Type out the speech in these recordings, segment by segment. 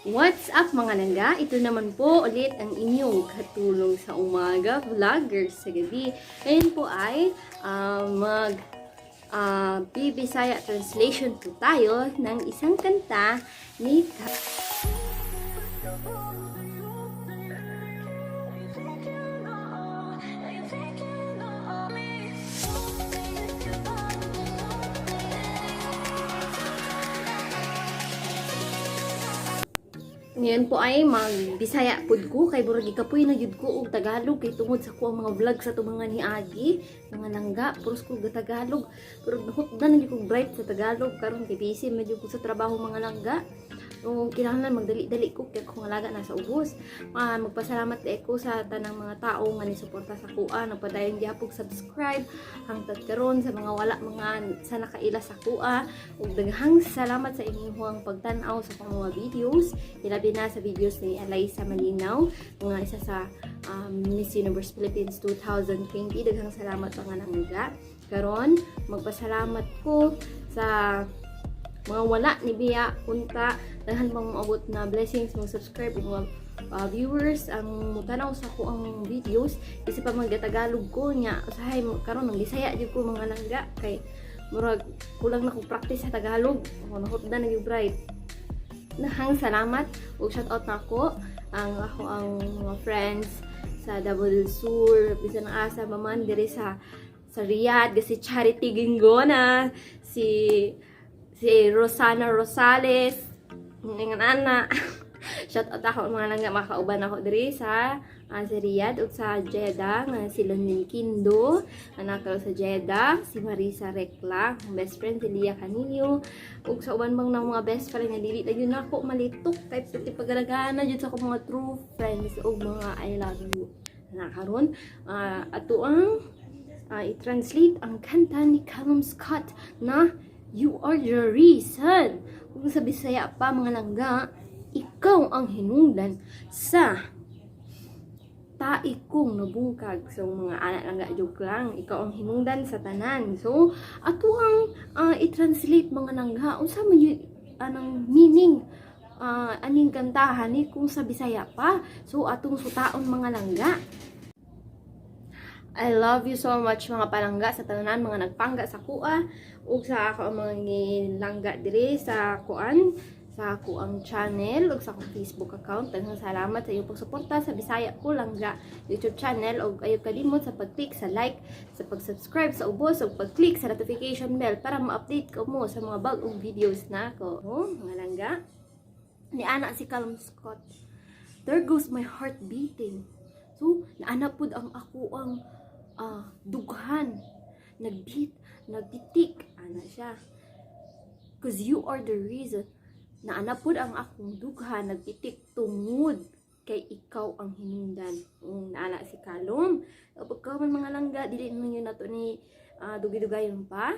What's up, mga langga? Ito naman po ulit ang inyong katulong sa umaga, vlogger sa gabi. Ngayon po ay mag Bibisaya translation po tayo ng isang kanta ni Ngayon po ay mag-Bisaya pud ko kay burag gikapoy na jud ko og Tagalog kay tungod sa ko ang mga vlog sa atong mga niagi, mga langga, puros ko ga Tagalog. Pero nahutdan na jud kog bright sa Tagalog karon kay busy man jud ko sa trabaho, mga langga. So, kinahanglan magdali-dali ko kay akong alaga nasa ubos. Magpasalamat di ko sa tanang mga tao nga nisuporta sa kuha, nagpadayon gihapon subscribe hangtod karon, sa mga wala mga sa nakaila sa kuha, ug daghang salamat sa inyong pagtan-aw sa akong mga videos, ilabi na sa videos ni Eliza Malinaw, mga isa sa Miss Universe Philippines 2020. Daghang salamat, mga langga. Karon, magpasalamat ko sa mga wala ni biya unta, daghan pang moabot na blessings, mga subscribe ug mga viewers ang mutanaw sa ko ang videos isa pa magtagalog ko nya. Usahay karon nang Bisaya jud ko, mga langga, kay murag kulang na kong practice sa Tagalog. Ako nahutdan na yung bright. Daghang salamat ug shout out nako ang ako ang mga friends sa Davao del Sur, bisan ang asa maman diri sa Riyadh, si Charity Gingona, si si Rosana Rosales, ng ana. Shout out ako, mga langga, makauban ako diri sa Riyadh ug sa Jeddah nga si Lonin Kindo, anak ko sa Jeddah, si Marisa Recla, akong best friend si Lia Canillo, ug sa uban bang ng mga best friend nga dili na jud nako malitok kay pati pagalagana jud sa akong mga true friends ug mga I love you. Na karon ato ang i-translate ang kanta ni Calum Scott na "You Are the Reason". Kung sa Bisaya pa, mga langga, ikaw ang hinungdan sa tai kong nabungkag. So mga anak langga, joke lang. Ikaw ang hinungdan sa tanan. So ato ang i-translate, mga langga, unsa man yun anang meaning aning kantahan ni kung sa Bisaya pa. So atong sutaon, mga langga. I love you so much, mga palangga, sa tanan mga nagpangga sa kuha ug sa ako ang mga ngilangga diri sa kuan sa ako ang channel ug sa akong Facebook account. Daghang salamat sa inyong pagsuporta sa Bisaya ko Langga YouTube channel ug ayaw kalimot sa pag-click sa like, sa pag-subscribe sa ubos ug pag-click sa notification bell para ma-update ka mo sa mga bag-ong videos nako. Oh, mga langga. Ni ana si Calum Scott. "There goes my heart beating." So, naana pud ang ako ang dughan. Nag-beat, nagtitik, ana siya. "Cause you are the reason." Naana pud ang akong dughan, nagtitik tungod kay ikaw ang hinungdan. Naana si Calum. Pagka man, mga langga, dili naman yun nato ni dugi-dugayon pa.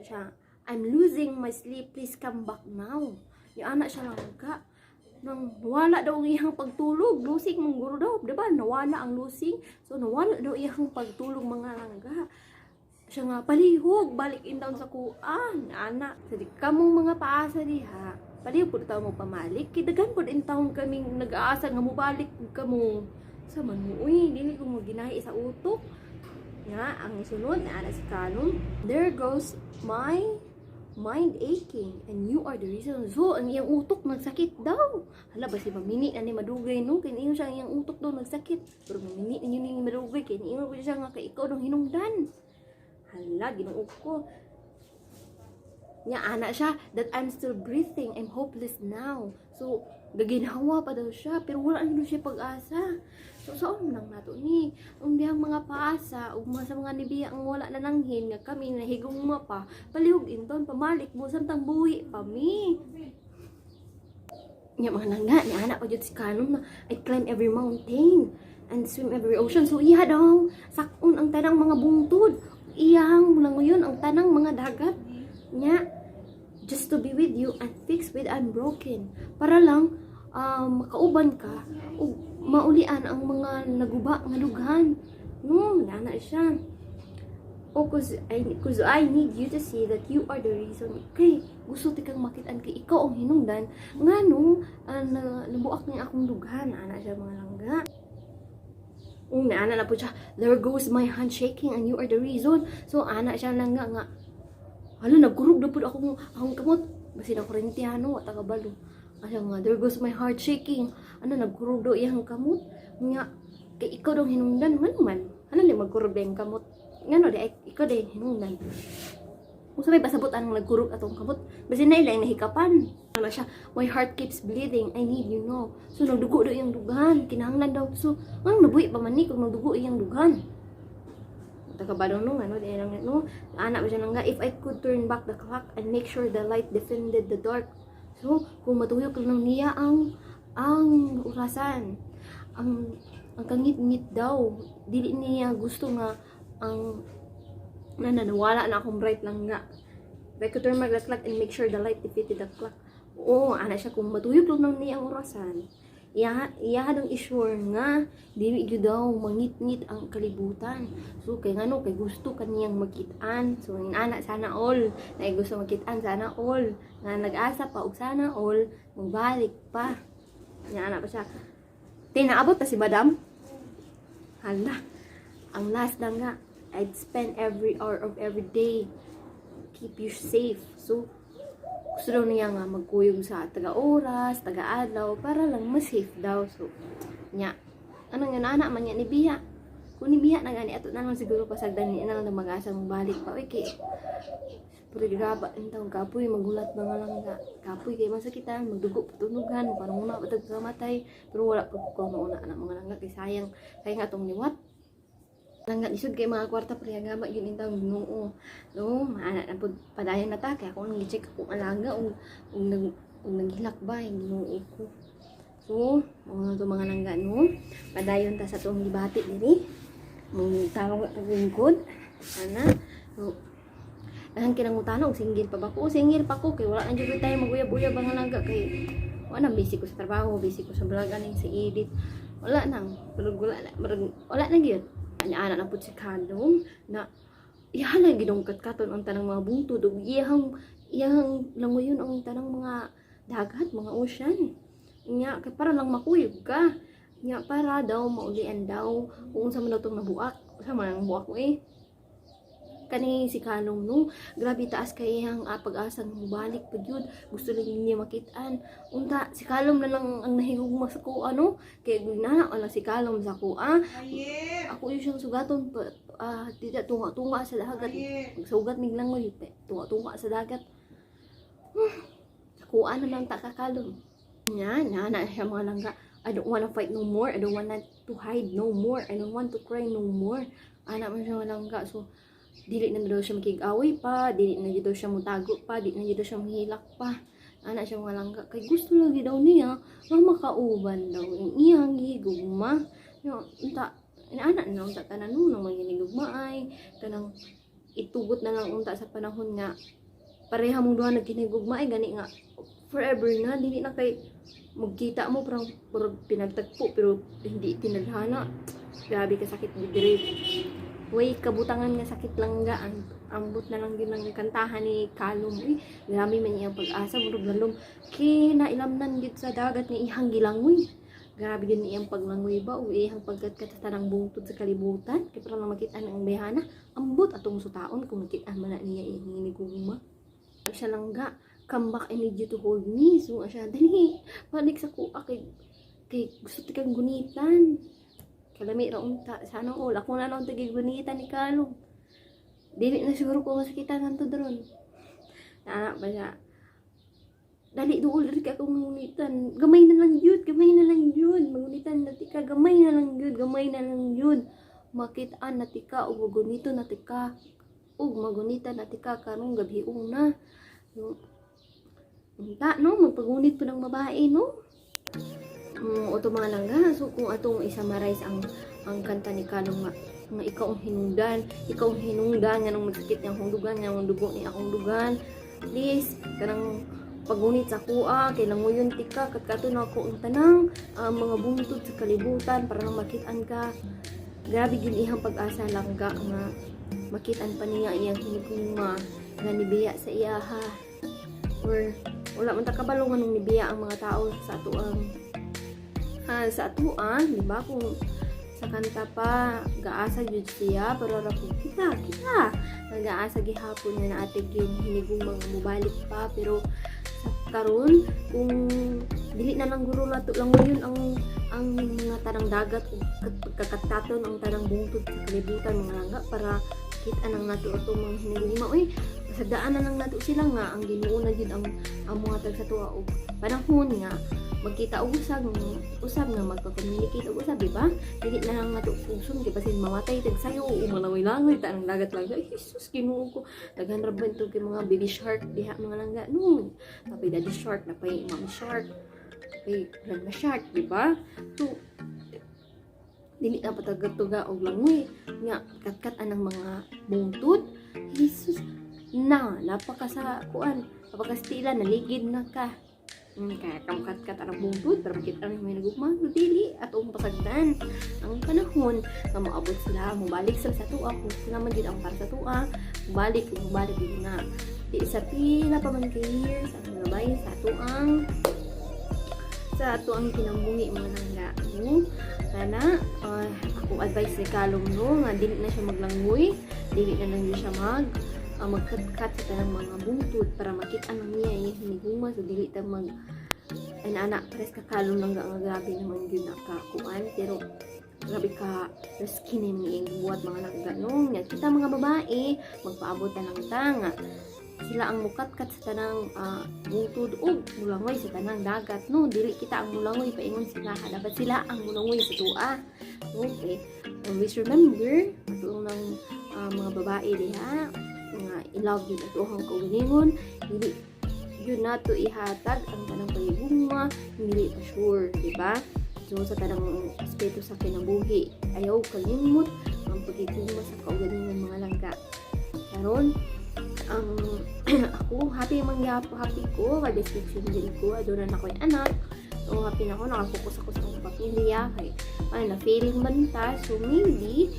Siya, "I'm losing my sleep, please come back now." Yung ana siya, langga. Nang nawala daw ang iyang pagtulog, losing mong guro daw, di ba? Nawala ang losing. So nawala daw iyang pagtulog, mga langga. Siya nga, palihog, balik intawon sa kuan, ana. Sa di kamong mga paasa diha, palihog pud tawo mo pamalik. Kay daghan pud intawon kaming nag-aasa nga mobalik pud kamo. Sa man mo, uy, dili ko mo ginahi sa utok. Nga, ang sunod, ana si Calum. "There goes my mind aching and you are the reason." So, ang iyang utok nagsakit daw. Hala ba si mamini na ni madugay no? Kay niingon siya ang iyang utok daw nagsakit. Pero mamini na yun ni madugay kay niingon ko siya nga kay ikaw daw hinungdan. Hala, Ginoo ko. Nya ana siya, "That I'm still breathing, I'm hopeless now." So, gaginhawa pa daw siya, pero wala na siya pag-asa. So, saan lang nato ni? Ang dihang mga paasa, ug mga sa mga nibiya ang wala na nanghin, nga kami nahigugma pa, palihog inton, pamalik mo, samtang buhi pa mi. Nya mga langga, ni ana pa jud si Calum na "I climb every mountain and swim every ocean." So iya daw, sakon ang tanang mga bungtod. Iyang languyon ang tanang mga dagat. Nya, "Just to be with you and fix what I'm broken." Para lang makauban ka ug maulian ang mga naguba nga dughan. No, nana siya. Oh, 'cause I need you to see that you are the reason. Kay, gusto ti kang makitaan kay ikaw ang hinungdan. Ngano, na, nabuak ni akong dughan. Ana siya, mga langga. Una, ana na po siya, "There goes my hand shaking and you are the reason." So, ana siya lang nga, nga, hala, nagkurog na po akong kamot. Basin ako rin tiyano, at kabalo. Asa nga, "There goes my heart shaking." Ano, nagkurog daw iyang kamot. Nga, kay ikaw daw hinungdan, man man. Ano li magkurog daw yung kamot? Ngano di, ay, ikaw daw yung hinungdan. Kung sa may pasabot anong nagkurog atong kamot, basin na ilang nahikapan. Ano siya, "My heart keeps bleeding, I need you now." So, nagdugo daw iyang dughan, kinahanglan daw. So, ang nabuhi pa man ni kung nagdugo iyang dughan. Taga no, ano, di lang, no, ana ba siya nga, "If I could turn back the clock and make sure the light defended the dark." So, kung matuyok lang niya ang orasan, ang kangit-ngit daw, dili niya gusto nga ang na nawala na akong bright lang nga. "If I could turn back the clock and make sure the light defeated the clock." Oo, ana siya, kung matuyok lang niya ang orasan, iya iya dong i-sure nga dili gyud daw mangit-ngit ang kalibutan. So kay ngano kay gusto kaniyang magkit-an. So ana, sana all na gusto magkit-an, sana all nga nag-asa pa og sana all magbalik pa. Nya ana pa siya. Tinaabot ta si Madam. Hala. Ang last na nga, "I'd spend every hour of every day keep you safe." So, gusto daw niya nga magkuyog sa taga-oras, taga-adlaw, para lang mas safe daw. So, nya, ano nga na man niya ni Biya. Kung ni Biya na gani, ato na lang siguro pasagdan ni na lang mag-asa balik pa. Uy, kay, pero graba, intang kapoy, magulat ba nga lang nga. Kapoy, kay masakitan, magdugo patunugan, parang una patag kamatay. Pero wala pa ko mauna na mga langga, kay sayang, sayang atong liwat. Langga, lisod kay mga kwarta, pero gama yun intang Ginoo. No, maana na pud, padayon na ta, kaya akong gi-check akong alaga, ug naghilak ba, yung Ginoo ko. So, mga to mga langga, no, padayon ta sa atong gibati diri. Mong tarong at lingkod. Ana, so, dahil kinangutana og single pa ba ko? Single pa ko kay wala na jud tayo maguyab-uyab ang langga kay wala na, busy ko sa trabaho, busy ko sa vlog aning sa edit. Wala nang, pero wala na, wala na gyud. Anya ana na pud si Kalong na iyahan lang ginungkat katon ang tanang mga bungtod ug iyahang iyahang languyon ang tanang mga dagat, mga ocean. Nya kay para lang makuyog ka. Nya para daw maulian daw kung unsa man daw tong nabuak. Unsa man ang buak ko eh kani si Kalong, no, grabe taas kay iyang pag-asa nga mobalik pa gyud, gusto lang niya makit-an. Unta si Kalong na lang ang nahigugma sa ko ano kay nana lang si Kalong sa ko ah. Ako yung siyang sugaton pa dita tunga-tunga sa dagat, magsugat mig langoy tunga-tunga sa dagat. Kuan na lang ta kakalong. Nya na na siya, mga langga, "I don't wanna fight no more. I don't wanna to hide no more. I don't want to cry no more." Ana man siya, mga langga. So dili na daw siya makig-away pa, dili na daw siya mutago pa, dili na daw siya mahilak pa. Ana siya, mga langga, kay gusto lagi daw niya nga makauban daw ang iyang gihigugma. Yo, unta ana na unta tanan no nang mga ginigugma ay kanang itugot na lang unta sa panahon nga pareha mong duha nagkinigugma ay gani nga forever na, dili na kay magkita mo parang parang pinagtagpo pero hindi tinadhana. Grabe ka sakit diri. Way kabutangan nga sakit lang ga ang ambot na lang yun ang kantahan ni Kalum. Uy, grabe man iyang pag-asa, murag lalom kinailamnan gid sa dagat nga ihang gilangoy. Grabe yun iyang paglangoy ba o iyang pagkatkat sa tanang bungtod sa kalibutan kay para lang makita ang bayhana. Ambot atong sutaon kung makita man na niya iyang hinigugma siya lang ga. "Come back, I need you to hold me." So siya, "Dali, balik sa kuha kay kay gusto ti kang gunitan." Kalami ra unta. Sana all ako na lang tigig gunitan ni Kalong. Dili na siguro ko masakitan ngadto dron. Ana ba siya, "Dali, duol rin ka akong ngunitan. Gamay na lang yun, gamay na lang yun. Mangunitan na tika, gamay na lang yun, gamay na lang yun. Makitaan na tika, ug magunito na tika. Ug magunitan na tika karong gabi una." No. Unta, no? Magpagunit po ng babae, no? Oto mga langga. So, kung atong i-summarize ang kanta ni Kalong nga nga ikaw ang hinungdan, ikaw ang hinungdan nga nung nagsakit niyang akong dugan, nga nung dugo ni akong dugan. Please, kanang pagunit sa kuha, kay languyon tika, katkato na ako ang tanang mga bungtod sa kalibutan para lang makitaan ka. Grabe gyud ihang pag-asa langga nga Makitaan pa niya iyang hinigugma nga nibiya sa iyaha or wala man ta kabalo nganong nibiya ang mga tao sa atoang ha, sa atoa, di ba? Kung sa kanta pa, gaasa jud siya, pero ra kung kita kita nagaasa gihapon nga naa gyuy hinigugma nga mobalik pa. Pero sa karon, kung dili na lang guro nato lang yun ang mga tanang dagat ug pagkakataton ang tanang bungtod sa kalibutan, mga langga, para kita nang nato atong mga hinigugma, uy, pasadaan na lang nato sila nga ang Ginoo na jud ang mga tag sa tuwa og panahon nga magkita og usab usab, nga magka-communicate og usab, di ba? Dili na lang nato pugson kay basin mamatay tag sayo o malangoy-langoy ta ang dagat lang. Ay, Jesus, Ginoo ko, daghan ra ba ito kay mga baby shark diha, mga langga, no? Napay daddy shark, napay mommy shark, napay grandma shark, di ba? So dili na patagatuga og langoy nga katkat anang mga bungtod. Jesus na, napaka sa kuan, napakastila, naligid na ka. Kaya kamkat-kat ang bungtod para makita ang mga nagugma. Dili atong pasagdan ang panahon nga moabot sila, mobalik sila sa tuwa kung sila man jud ang para sa tuwa. Mobalik, mobalik jud na di sa pila pa man ka years ang nabay sa atoang kinambungi, mga langga, no? Kana akong advice ni Kalum, no, nga dili na siya maglangoy, dili na lang siya magkat-kat sa tanang mga bungtod para makita nang niya iyang hinigugma. So dili ta mag ay ana pares ka Kalum lang nga grabe naman gyud na kakuan, pero grabe ka risky na yung iyang buhat, mga langga, no? Nga kita mga babae, magpaabot na lang ta nga sila ang mukatkat sa tanang bungtod ug mulangoy sa tanang dagat, no? Dili kita ang mulangoy paingon sila, dapat sila ang mulangoy sa tua. Okay, always remember atong ng mga babae diha nga i-love yun atohang kaugalingon. Dili yun nato ihatag ang tanang pagigugma dili pa sure, di ba? So sa tanang aspeto sa kinabuhi, ayaw kalimot ang pagigugma sa kaugalingon, mga langga. Karon ang ako, happy man gyapon, happy ko kay best single ko, aduna na ako'y anak. So happy na ako, nakafocus ako sa akong pamilya kay ano na feeling man ta. So maybe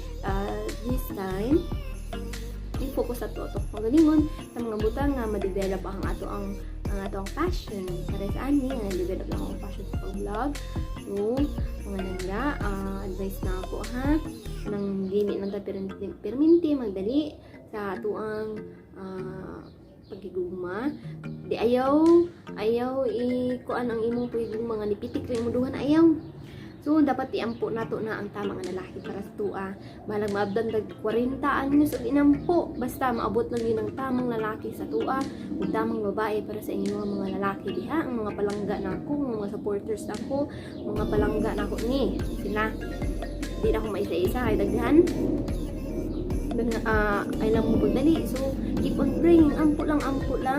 this time i-focus ato ato pagalingon sa mga butang nga ma-develop ang ato ang passion para sa ani nga na-develop lang akong passion sa pag-vlog. So mga langga, advice na ako ha, nang dili lang ta perminti magdali sa atoang pagigugma. Di ayaw ayaw i kuan ang imong pagigugma nga nipitik ra imong duhan, ayaw. So dapat iampo nato na ang tama nga lalaki para sa tua. Bahalag maabdan tag 40 anyos og inampo, basta maabot lang yun ang tamang lalaki sa tua ug tamang babae para sa inyong mga lalaki diha, ang mga palangga nako, mga supporters nako, mga palangga nako ni sila. Di na ako maisa-isa kay daghan. Ay lang mo pagdali. So, keep on praying. Ampo lang.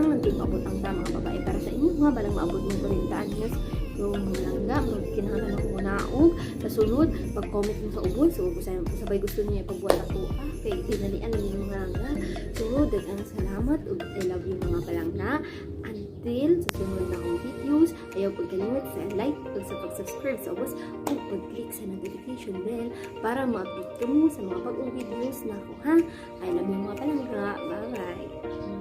Hindi maabot ang tamang babae para sa inyo. Nga, balang maabot mo 40 anyos. So, mga langga, magkinahanglan ako munaog. Sa sunod, pag-comment mo sa ubos. So, sabay gusto niya ipagbuhat ako. Ah, kay dinalian lang yung mga langga. So, daghang salamat. Ug I love you, mga palangga. Until sa sunod na akong videos, ayaw pagkalimot sa like ug sa pag-subscribe sa ubos ug pag-click sa notification bell para ma-update ka mo sa mga bagong videos na ako, ha? I love you, mga palangga. Bye-bye!